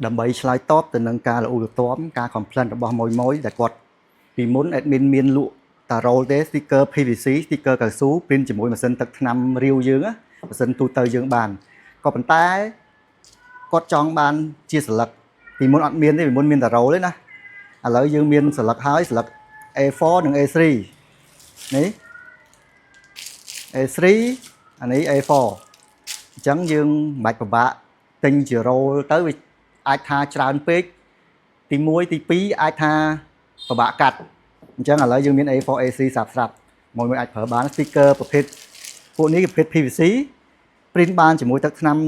ដើម្បីឆ្លើយតបទៅនឹងការរអ៊ូរទាំការ complaint របស់ម៉ូយម៉ូយដែលគាត់ពីមុន admin មានលក់តា roll ទេ sticker PVC sticker កៅស៊ូ print ជាមួយម៉ាស៊ីនទឹកថ្នាំរាវយើងណាម៉ាស៊ីនទូទៅយើងបានក៏ប៉ុន្តែគាត់ចង់បានជាស្លឹកពីមុនអត់មានទេពីមុនមានតា roll ទេណាឥឡូវយើងមានស្លឹកហើយស្លឹក A4 និង A3 នេះ A3 អានេះ A4 អញ្ចឹងយើងមិនបាច់ពិបាកទិញជា roll ទៅវាអាចថាច្រើនពេកទី1ទី2អាចថាពិបាកកាត់អញ្ចឹងឥឡូវយើងមាន A4 A3 ស្រាប់ស្រាប់មួយមួយអាចប្រើបាន sticker ប្រភេទពួកនេះប្រភេទ PVC print បានជាមួយទឹកថ្នាំ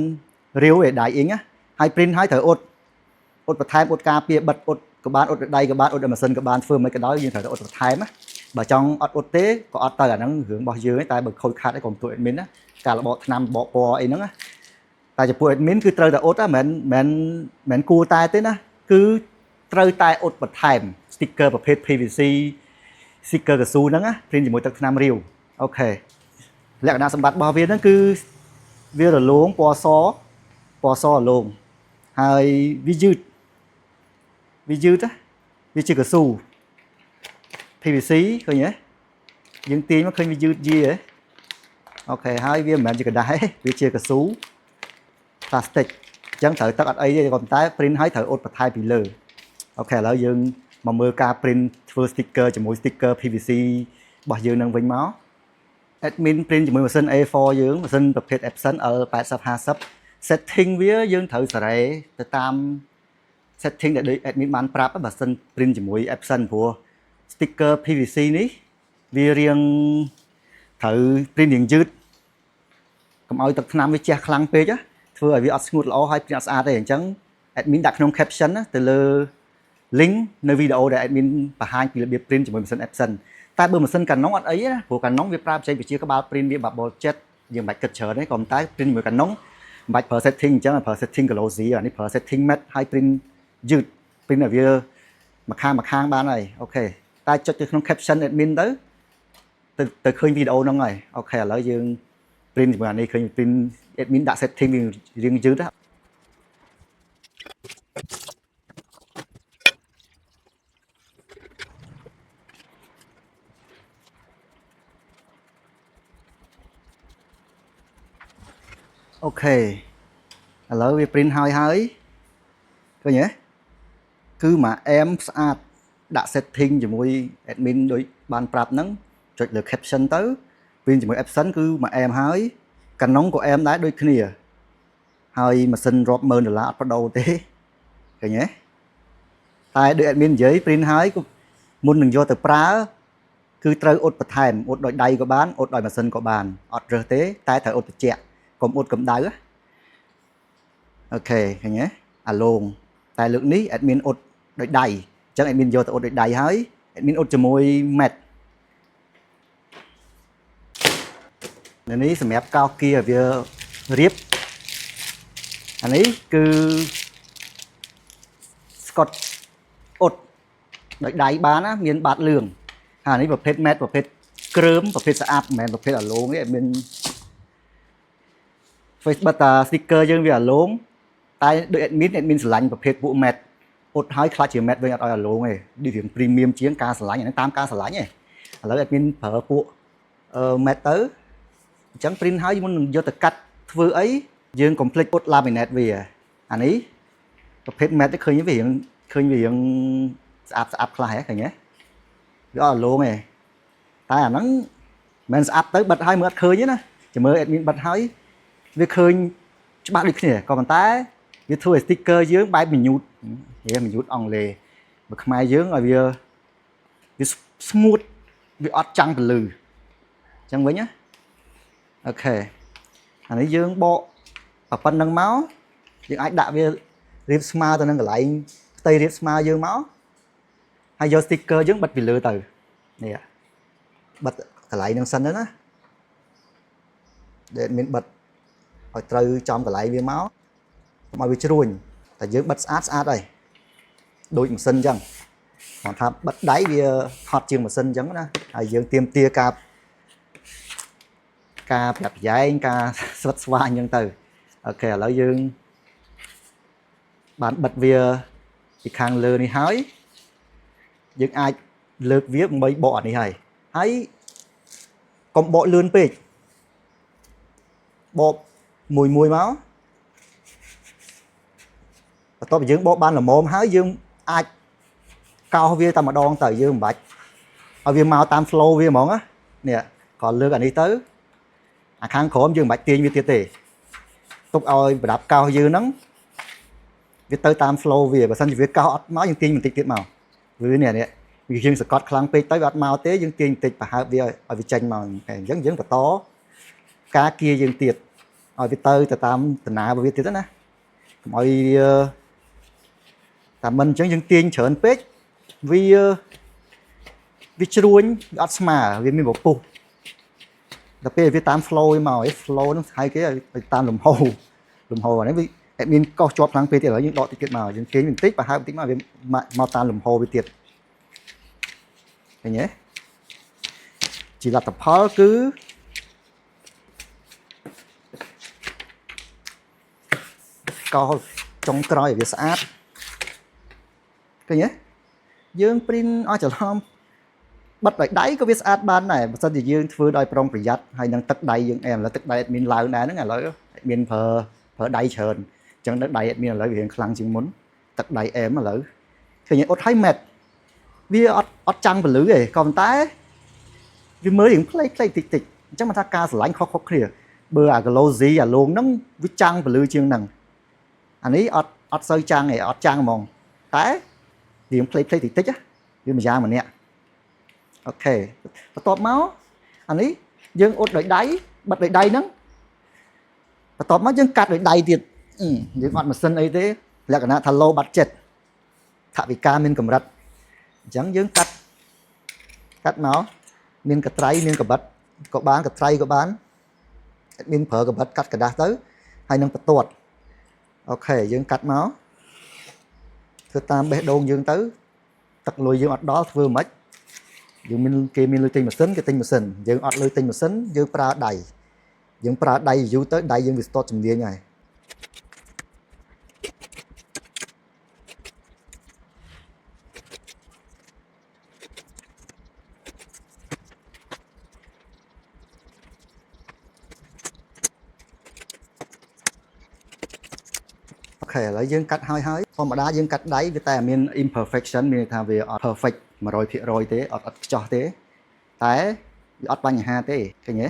រាវឯ dye ink ណាហើយ print ហើយត្រូវអ៊ុតអ៊ុតបន្ថែមអ៊ុតការពារបិទអ៊ុតក៏បានអ៊ុតដៃក៏បានអ៊ុតម៉ាស៊ីនក៏បានធ្វើមិនក៏ដោយយើងត្រូវតែអ៊ុតបន្ថែមណាបើចង់អត់អ៊ុតទេក៏អត់ទៅអាហ្នឹងរឿងរបស់យើងឯងតែបើខូចខាតឯងកុំទួ admin ណាការរបកថ្នាំរបកពណ៌អីហ្នឹងណាតែចំពោះ admin គឺត្រូវតែអ៊ុតណាមិនមែនមិនគួរតែទេណាគឺត្រូវតែអ៊ុតបន្ថែម sticker ប្រភេទ PVC sticker កៅស៊ូហ្នឹងណា print ជាមួយទឹកថ្នាំរាវ OK លក្ខណៈសម្បត្តិរបស់វាហ្នឹងគឺវារលោងពណ៌សពណ៌សរលោងហើយវាយឺតវាយឺតណាវាជាកៅស៊ូ PVC ឃើញទេយើងទាញមកឃើញវាយឺតយាហ៎ OK ហើយវាមិនមែនជាក្រដាសទេវាជាកៅស៊ូផ្លាស្ទិកអញ្ចឹងត្រូវទឹកអត់អីទេក៏ប៉ុន្តែ print ឲ្យត្រូវអ៊ុតបន្ថែមពីលើ OK ឥឡូវយើងមកមើលការ print ធ្វើ sticker ជាមួយ sticker PVC របស់យើងនឹងវិញមក admin print ជាមួយម៉ាស៊ីន A4 យើងម៉ាស៊ីនប្រភេទ Epson L8050 setting វាយើងត្រូវសេរីទៅតាម setting ដែលដូច admin បានប្រាប់បើសិន print ជាមួយ Epson ព្រោះ sticker PVC នេះវារៀងត្រូវ print រៀងយឺតកុំឲ្យទឹកថ្នាំវាជះខ្លាំងពេកណាធ្វើឲ្យវាអត់ស្ងួតល្អហើយ print អត់ស្អាតទេអញ្ចឹង admin ដាក់ក្នុង caption ណាទៅលើ link នៅវីដេអូដែល admin បង្ហាញពីរបៀប print ជាមួយម៉ាស៊ីន Epson តែបើម៉ាស៊ីន Canon អត់អីទេណាព្រោះ Canon វាប្រើបច្ចេកវិទ្យាក្បាល print វា bubble jet យើងមិនបាច់គិតច្រើនទេក៏ប៉ុន្តែ print ជាមួយ Canon មិនបាច់ប្រើ setting អញ្ចឹងប្រើ setting glossy អានេះប្រើ setting matte ហើយ print យឺត print ឲ្យវាមួយខាងមួយខាងបានហើយ OK តែចុចទៅក្នុង caption admin ទៅទៅទៅឃើញវីដេអូហ្នឹងហើយ OK ឥឡូវយើង print ជាមួយអានេះឃើញ print admin ដាក់ setting វារៀងយឺតណា OK ឥឡូវវា print ហើយហើយឃើញទេគឺមួយអែមស្អាតដាក់ setting ជាមួយ admin ដូចបានប្រាប់ហ្នឹងចុចលើ caption ទៅ print ជាមួយ Epson គឺមួយអែមហើយ Canon ក៏អែមដែរដូចគ្នាហើយម៉ាស៊ីនរាប់ម៉ឺនដុល្លារអត់បដូរទេឃើញទេតែដូច admin និយាយ print ហើយក៏មុននឹងយកទៅប្រើគឺត្រូវអ៊ុតបន្ថែមអ៊ុតដោយដៃក៏បានអ៊ុតដោយម៉ាស៊ីនក៏បានអត់រើសទេតែត្រូវអ៊ុតត្រជាក់កុំអ៊ុតកម្ដៅណា OK ឃើញទេអាឡងតែលើកនេះ admin អ៊ុតដោយដៃអញ្ចឹង admin យកទៅអ៊ុតដោយដៃហើយ admin អ៊ុតជាមួយ matte នៅនេះសម្រាប់កោសគៀឲ្យវារៀបអានេះគឺស្កុតអ៊ុតដោយដៃបានណាមានបាតលឿងហើយអានេះប្រភេទ matte ប្រភេទគ្រើមប្រភេទស្អាតមិនមែនប្រភេទអាឡងទេ admin Facebook តា sticker យើងវាអាឡងតែដូច admin ស្រឡាញ់ប្រភេទពួក matte អ៊ុតហើយខ្លាចជា matte វិញអត់ឲ្យអាឡងទេដូចរៀង premium ជាងការស្រឡាញ់អាហ្នឹងតាមការស្រឡាញ់ឯងឥឡូវ admin ប្រើពួកអឺ matte ទៅអញ្ចឹង print ហើយមុននឹងយកទៅកាត់ធ្វើអីយើងកុំភ្លេចអ៊ុត laminate វាអានេះប្រភេទ matte នេះឃើញវារៀងឃើញវារៀងស្អាតស្អាតខ្លះហ៎ឃើញទេវាអត់អាឡងទេតែអាហ្នឹងមិនស្អាតទៅបិទហើយមើលអត់ឃើញទេណាចាំមើល admin បិទហើយវាឃើញច្បាស់ដូចគ្នាក៏ប៉ុន្តែវាធ្វើឲ្យ sticker យើងបែប mute ហេ mute អង់គ្លេសបើខ្មែរយើងឲ្យវាវាស្ងួតវាអត់ចាំងពលឺអញ្ចឹងវិញណា OK អានេះយើងបកប៉ុណ្្នឹងមកយើងអាចដាក់វារៀបស្មើទៅនឹងកន្លែងផ្ទៃរៀបស្មើយើងមកហើយយក sticker យើងបិទពីលើទៅនេះបិទកន្លែងហ្នឹងសិនទៅណាដែលមានបិទឲ្យត្រូវចំកន្លែងវាមកកុំឲ្យវាជ្រួញតែយើងបិទស្អាតស្អាតហើយដូចម៉ាស៊ីនអញ្ចឹងគាត់ថាបិទដៃវាហត់ជាងម៉ាស៊ីនអញ្ចឹងណាហើយយើងទៀមទាការការប្រាប់ប្រយែងការស្វិតស្វាញអញ្ចឹងទៅ OK ឥឡូវយើង បានបិទវាពីខាងលើនេះហើយយើងអាចលើកវាដើម្បីបកអានេះហើយហើយកុំបកលឿនពេកបកមួយមួយមកបន្ទាប់ពីយើងបកបានល្មមហើយយើងអាចកោសវាតែម្ដងទៅយើងមិនបាច់ឲ្យវាមកតាម flow វាហ្មងណានេះក៏លើកអានេះទៅអាខាងក្រោមយើងមិនបាច់ទាញវាទៀតទេទុកឲ្យប្រដាប់កោសយើងហ្នឹងវាទៅតាម flow វាបើសិនជាវាកោសអត់មកយើងទាញបន្តិចទៀតមកវានេះនេះវាយើងសកត់ខ្លាំងពេកទៅវាអត់មកទេយើងទាញបន្តិចប្រហើបវាឲ្យវាចេញមកអញ្ចឹងយើងបន្តការគៀយើងទៀតឲ្យវាទៅទៅតាមដំណើររបស់វាទៀតណាកុំឲ្យវាតែមិនអញ្ចឹងយើងទាញច្រើនពេកវាវាជ្រួញវាអត់ស្មើវាមានពពុះដល់ពេលវាតាម flow វាមកឯ flow ហ្នឹងហៅគេឲ្យតាមលំហូរលំហូរអានេះវាអត់មានកោសជាប់ខ្លាំងពេកទៀតឥឡូវយើងដកតិចទៀតមកយើងទាញបន្តិចប្រហើបបន្តិចមកវាមកតាមលំហូរវាទៀតឃើញទេជាលទ្ធផលគឺកោសចុងក្រោយឲ្យវាស្អាតឃើញទេយើង print អស់ច្រឡំបិទដោយដៃក៏វាស្អាតបានដែរបើសិនជាយើងធ្វើដោយប្រុងប្រយ័ត្នហើយនឹងទឹកដៃយើងអែមឥឡូវទឹកដៃអត់មានឡើងដែរហ្នឹងឥឡូវមានប្រើប្រើដៃច្រើនអញ្ចឹងទឹកដៃអត់មានឥឡូវវារៀងខ្លាំងជាងមុនទឹកដៃអែមឥឡូវឃើញអត់ឲ្យម៉ែតវាអត់អត់ចាំងពលឺទេក៏ប៉ុន្តែវាមើលរៀងផ្លេកផ្លេកតិចតិចអញ្ចឹងមិនថាការស្រឡាញ់ខុសៗគ្នាបើអា glossy អាលងហ្នឹងវាចាំងពលឺជាងហ្នឹងអានេះអត់អត់សូវចាំងទេអត់ចាំងហ្មងតែរៀងផ្លេកផ្លេកតិចតិចវាមួយយ៉ាងម្នាក់OK បន្ទាប់មកអានេះយើងអ៊ុតដោយដៃបិទដោយដៃហ្នឹងបន្ទាប់មកយើងកាត់ដោយដៃទៀតយើងអត់ម៉ាស៊ីនអីទេលក្ខណៈថា low budget ថវិកាមានកម្រិតអញ្ចឹងយើងកាត់កាត់មកមានកត្រៃមានកបិតក៏បានកត្រៃក៏បានមានប្រើកបិតកាត់ក្រដាសទៅហើយនឹងបន្ទាត់OK យើងកាត់មកធ្វើតាមបេះដូងយើងទៅទឹកលុយយើងអត់ដល់ធ្វើមិនយើងមានគេមានលុយទិញម៉ាស៊ីនគេទិញម៉ាស៊ីនយើងអត់លុយទិញម៉ាស៊ីនយើងប្រើដៃយើងប្រើដៃយូរទៅដៃយើងវាស្ទាត់ជំនាញហើយ OK ឥឡូវយើងកាត់ហើយហើយធម្មតាយើងកាត់ដៃវាតែមាន imperfection មានន័យថាវាអត់ perfect 100%ទេអត់អត់ខ្ចោះទេតែវាអត់បញ្ហាទេឃើញទេ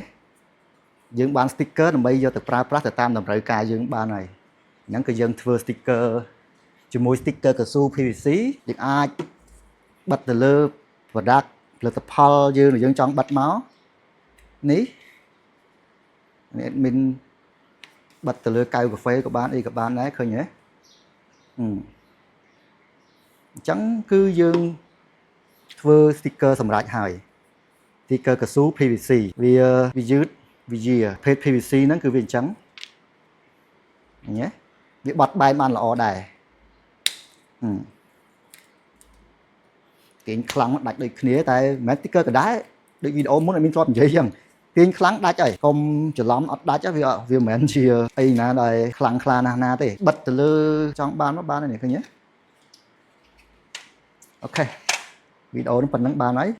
យើងបាន sticker ដើម្បីយកទៅប្រើប្រាស់ទៅតាមតម្រូវការយើងបានហើយហ្នឹងគឺយើងធ្វើ sticker ជាមួយ sticker កៅស៊ូ PVC យើងអាចបិទទៅលើ product ផលិតផលយើងដែលយើងចង់បិទមកនេះនេះមានបិទទៅលើកែវកាហ្វេក៏បានអីក៏បានដែរឃើញទេអញ្ចឹងគឺយើងធ្វើ sticker សម្រាប់ហើយ sticker កៅស៊ូ PVC វាវាយឺតវាយាភេទ PVC ហ្នឹងគឺវាអញ្ចឹងឃើញទេវាបត់បែនបានល្អដែរអឺទាញខ្លាំងដាច់ដូចគ្នាតែមិនមែន sticker ក៏ដែរដូចវីដេអូមុនអត់មានធ្លាប់និយាយអញ្ចឹងទាញខ្លាំងដាច់ហើយកុំច្រឡំអត់ដាច់វាវាមិនមែនជាអីណាដែលខ្លាំងខ្លាណាស់ណាទេបិទទៅលើចង់បានមកបានហើយនេះឃើញទេOK វីដេអូនេះប៉ុណ្ណឹងបានហើយ។